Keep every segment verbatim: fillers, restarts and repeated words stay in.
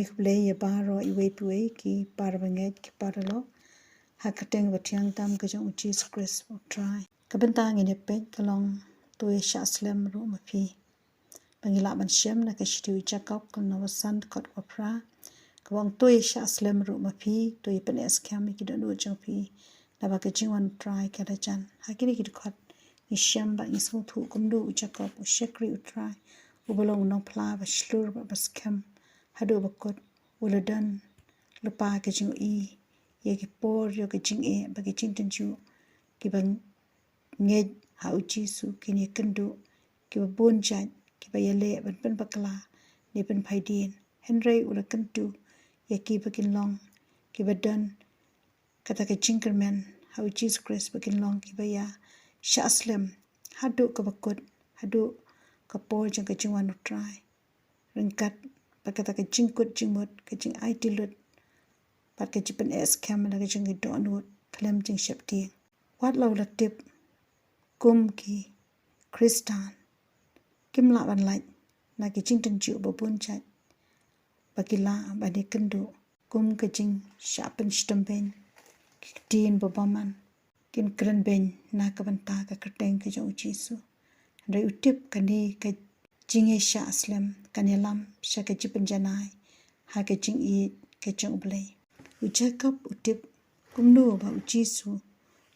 Khublei ïa baroh, iwei pa iwei, ki para bangeit, ki paralok, ha ka kyrteng bathiang tam ka jong U Jisu Khrist U Trai. Ka bynta ngin ïa peit ka long: To ïashah slem ruh ma phi. Ba ngi lah ban shem na ka shithi u Jakob, ka lynnong ba san, dkhot kaba phra, kaba ong: To ïashah slem ruh ma phi, to ïa pyneh skhem ïa ki dohnud jong phi, naba ka jingwan U Trai ka la jan. Ha kine ki dkhot ngi shem bad ngi sngewthuh kumno u Jakob u shakri U Trai, uba long u nongphla ba shlur bad ba skhem haduh ba kut, u la don lypa ka jingïohi ïa ki por ïa ka jingeh bad ka jingtynjuh, kiba ngeit ha U Jisu kin ïakynduh, kiba bun jait kiba ïaleh ban pynbakla ne pynphai dien. Hynrei u la kyntu ïa ki ba kin long kiba don kata ka jingkyrmen ha U Jisu Khrist, ba kin long kiba ïashah slem haduh kaba kut, haduh ka por jong ka jingwan U Trai. Ryngkat bad kata ka jingkut jingmut, ka jingaiti lut bad ka jingpyneh skhem la ka jong ki dohnud khlem jingsheptieng. Wat la u la tip, kum ki Khristan kim lah ban lait na ki jingtynjuh ba bun jait ba ki lah ban ïakynduh, kum ka jingshah pynshitom beiñ, ki ktien ba bymman, kin kren beiñ na ka bynta ka kyrteng ka jong U Jisu. Hynrei u tip kane ka jingïashah slem kan ïalam sha ka jingpynjanai ha ka jingïeit ka jong U Blei. U Jakob u tip kumno ba U Jisu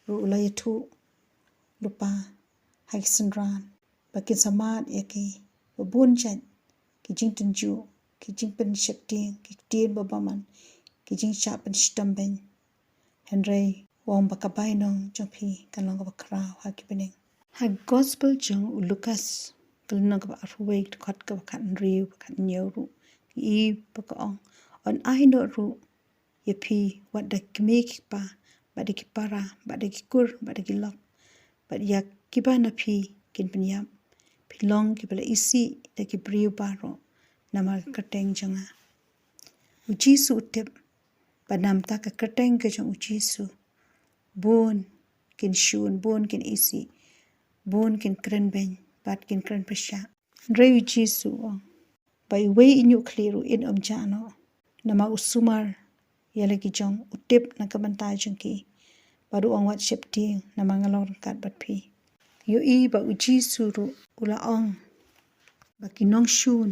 ruh u la ïathuh lypa ha ki synran ba kin sa mad ïa ki ba bun jait ki jingtynjuh, ki jingpynsheptieng, ki ktien ba bymman, ki jingshah pynshitom beiñ. Hynrei u ong ba ka bainong jong phi kan long kaba khraw ha ki bneng. Ha Gospel jong u Lukas, ka lynnong kaba arphew wei, dkhot kaba khathynriew, ba khathynñiew ruh, ngi i ba ka ong: Un ai noh ruh ïa phi wat da ki kmie ki kpa, bad da ki para, bad da ki kur, bad da ki lok, bad ïa kiba na phi kin pynïap, phin long kiba la isih da ki briew baroh namar ka kyrteng jong nga. U Jisu u tip ba namar ka kyrteng ka jong U Jisu, bun kin shun, bun kin isih, bun kin kren beiñ bad kin kren pyrshah. Hynrei U Jisu u ong ba iwei i ñiuhkhlieh ruh in ym jah noh namar u sumar ïa la ki jong, u tip na ka bynta jong ki, bad u ong: Wat sheptieng, namar nga long ryngkat bad phi. Ïohi ba U Jisu ruh u la ong ba ki nongshun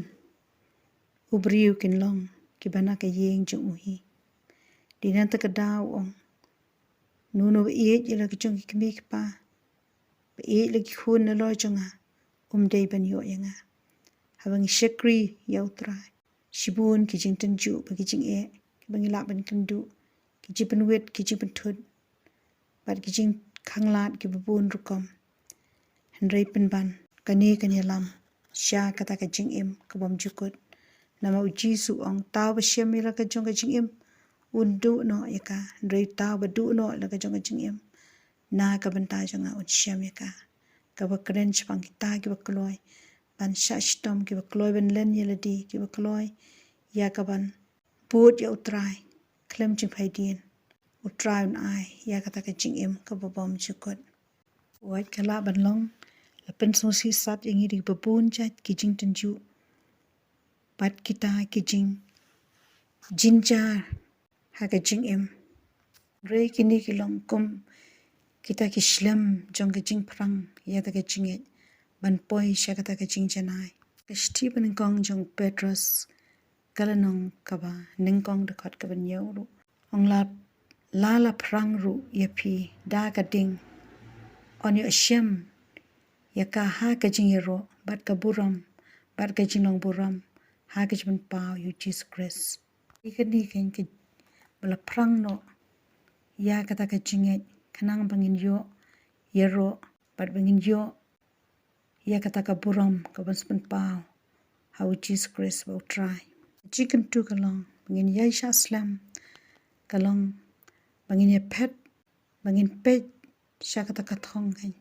u briew kin long kiba na ka ïing jong u hi. Dei na kata ka daw u ong: Uno uba ïeit ïa la ka jong ki kmie ki kpa, ba ïeit la ki khun nalor jong nga, um dei ban ïoh ïa nga. Haba ngi shakri ïa U Trai, shibun ki jingtynjuh bad ki jingeh kiba ngi lah ban kynduh, ki jingpynwit, ki jingpynthut, bad ki jingkhanglad kiba bun rukom. Hynrei pynban kane kan ïalam sha kata ka jingim ka bymjukut. Namar U Jisu u ong: Uta uba shem ïa la ka jong ka jingim un duh noh ïa ka, hynrei uta uba duh noh ïa la ka jong ka jingim na ka bynta jong nga un shem ïa ka. Kaba kren shaphang kita kiba kloi ban shah shitom, kiba kloi ban len ïa lade, kiba kloi ïa ka ban bud ïa U Trai khlem jingphaidien, U Trai un ai ïa kata ka jingim kaba bymjukut. Wat ka lah ban long la pynsngewsih sat ïa ngi da kiba bun jait ki jingtynjuh bad kita ki jingjynjar ha ka jingim. Hynrei kine ki long kum kita ki shlem jong ka jingphrang ïa kata ka jingngeit ban poi sha kata ka jingjanai. Ka shithi banyngkong jong u Petros, ka lynnong kaba nyngkong, dkhot kaba hynñiew ruh, ong: La, la la phrang ruh ïa phi da ka ding, yn ïoh shem ïa ka ha ka jingïaroh bad ka burom bad ka jinglong burom ha ka jingpynpaw ïa U Jisu Khrist. Ïa kane keiñ kaba la phrang noh ïa kata ka jingngeit, khnang ba ngin ïoh ïaroh bad ba ngin ïoh ïa kata ka burom kaban sa pynpaw ha U Jisu Khrist ba U Trai. Ka jingkyntu ka long ba ngin ïai shah slem, ka long ba ngin ïa phet, ba ngin peit sha kata ka thong keiñ,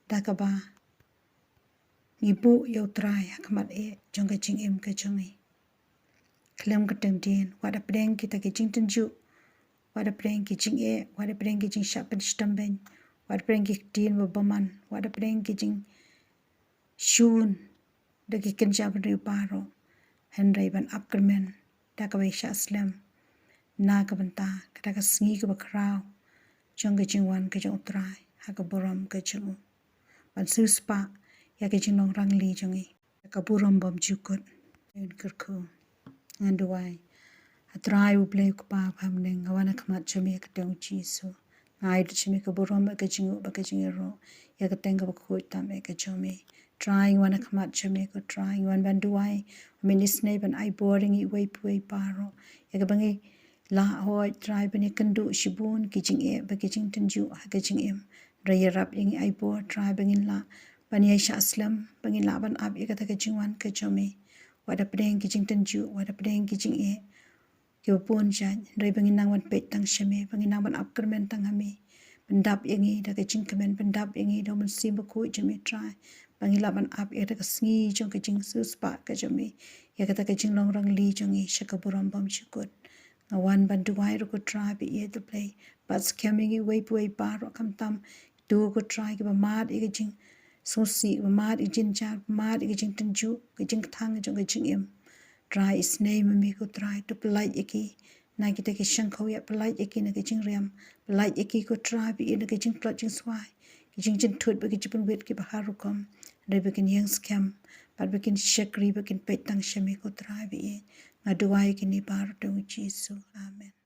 da kaba ngi buh ïa U Trai ha khmat eh jong ka jingim ka jong ngi. Khlem kyrteng dien, wat hapdeng kita ki jingtynjuh, wat hapdeng ki jingeh, wat hapdeng ki jingshah pynshitom beiñ, wat hapdeng ki ktien ba bymman, wat hapdeng ki jingshun da ki kynja bynriew baroh, hynrei ban ap kyrmen da kaba ïa shah slem na ka bynta kata ka sngi kaba khraw jong ka jingwan ka jong U Trai ha ka burom ka jong u, ban siewspah ïa ka jinglong rangli jong ngi da ka burom bymjukut. Yn kyrkhu. Ngan duwai. A Trai U Blei U Kpa ba ha bneng, nga wan ha khmat jong me ha ka kyrteng U Jisu. Nga ai da jong me ka burom bad ka jingnguh bad ka jingïaroh ïa ka kyrteng kaba khuid tam eh ka jong me. Trai, nga wan ha khmat jong me ko Trai, nga wan ban duwai ba men isynei ban ai bor ïa ngi uwei pa uwei baroh, ïa kaba ngi lah hoi Trai ban ïakynduh shibun ki jingeh bad ki jingtynjuh ha ka jingim. Hynrei ïarap ïa ngi, ai bor Trai ba ngin lah ban ïai shah slem, ba ngin lah ban ap ïa kata ka jingwan ka jong me. Wat hapdeng ki jingtynjuh, wat hapdeng ki jingeh kiba bun jait, hynrei ba ngin nang ban peit tang sha me, ba ngin nang ban ap kyrmen tang ha me. Pyndap ïa ngi da ka jingkmen, pyndap ïa ngi da U Mynsiem Bakhuid jong me Trai, ba ngin lah ban ap ïa kata ka sngi jong ka jingsiewspah ka jong me, ïa kata ka jinglong rangli jong ngi sha ka burom bymjukut. Nga wan ban duwai ruh ko Trai ba ïeit U Blei, bat skhem ïa ngi uwei pa uwei baroh, khamtam kito ko Trai kiba mad ïa ka jingsngewsih, kiba mad ïa ka jingjynjar, kiba mad ïa ka jingtynjuh, ka jingkthang jong ka jingim. Trai, isynei ma me ko Trai, to pyllait ïa ki na kita ki shongkha, ïa pyllait ïa ki na ka jingriam, pyllait ïa ki ko Trai ba ïeit na ka jingtlot jingswai, ki jingjynthut bad ki jingpynwit kiba har rukom, hynrei ba kin ïeng skhem bad ba kin shakri, ba kin peit tang sha me ko Trai ba ïeit. Nga duwai ïa kine baroh ha ka kyrteng U Jisu. Amen.